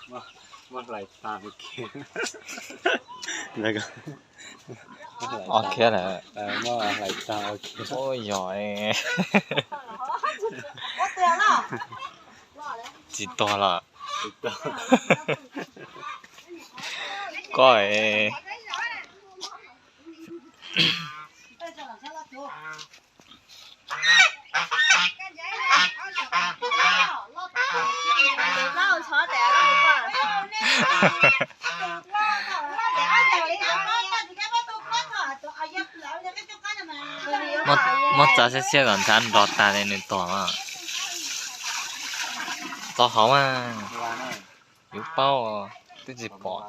Muab hlais tag ua kiag. Ua kiag lawm. Muab hlais tag ua kiag. Ua yog tsis tuag los. Koj Muab txav xiab xiab kom ntshav nrog tag li nws tuag mas. Txo hauv mas. Yus paub, twb tsis pom.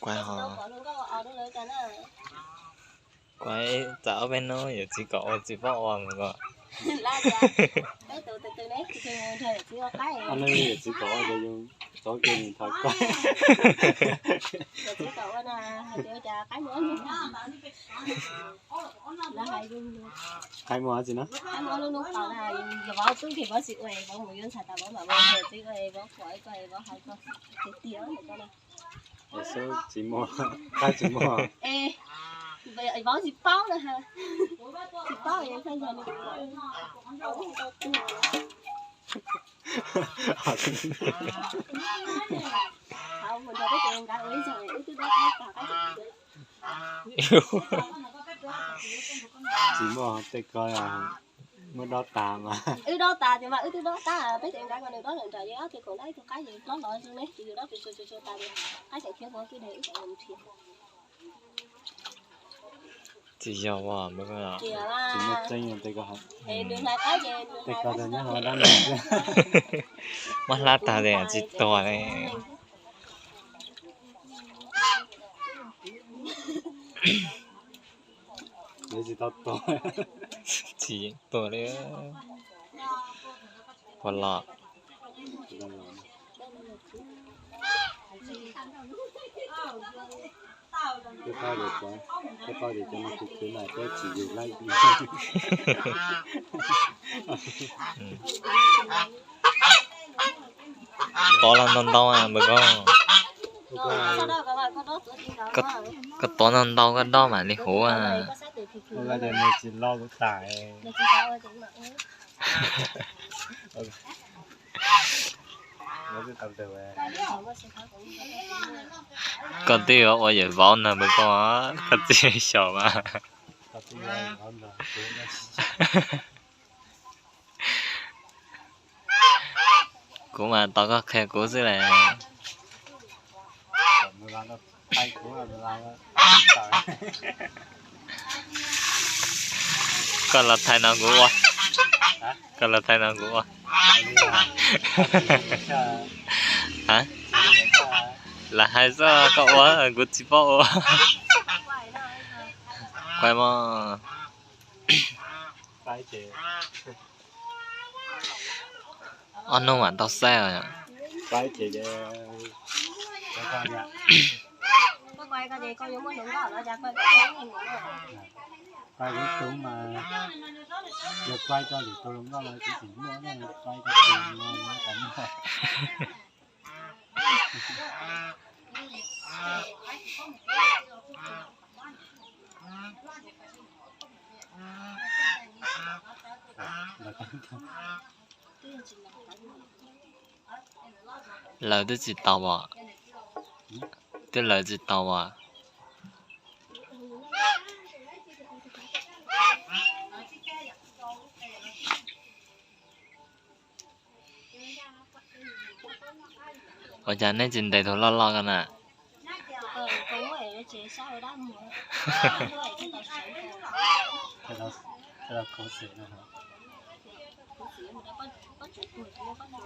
Kuv ho, kuv tsam ob peb hnub yuav txiv kom ua tsis paub ua mus ko. Ob hnub yuav txiv kom ua ces yus txov kiag nws thov koj. Qaib muaj dab tsi na? Xub tsis muaj, qaib tsis muaj. Vauv tsis paub na, tsis paub. Tsis muaj tej ko, muab dob tas mas. Wb dob tas tias mas wb twb dob tas, peb tes nrad ko nws dob lawm nram, yog ob tug kaum dab ib tug qaib ces hlob los zoo ne, ces yus dob tsuag tsuag tas, qaib tseem khiav puag kwj deg wb tseem mus nrhiav. Tsis yog, tsis muaj tseeb tej ko. Tej ko nyob hauv dab neeg. Muab hlab tag tias tsis tuag li. Tsis tuag li. Puas los? Tov los ntau ntau npawg ko. Koj tov ntau ntau koj dob mam li huv. Koj twb yuav ua yawm vauv ntag npawg ko, koj txiv xyaum mas. Kuv mas tau koj qhia kuv xwb las. Koj los thaij no kuv ua. Koj los thaij no kuv ua. Lam hais xwb, koj ua kuv tsis paub ua. Kuv mas ob hnub mam tau saib os. Lawv twb tsis tau as, twb lawv tsis tau as. Ua cas nej tsis ntes tus loj loj ko na?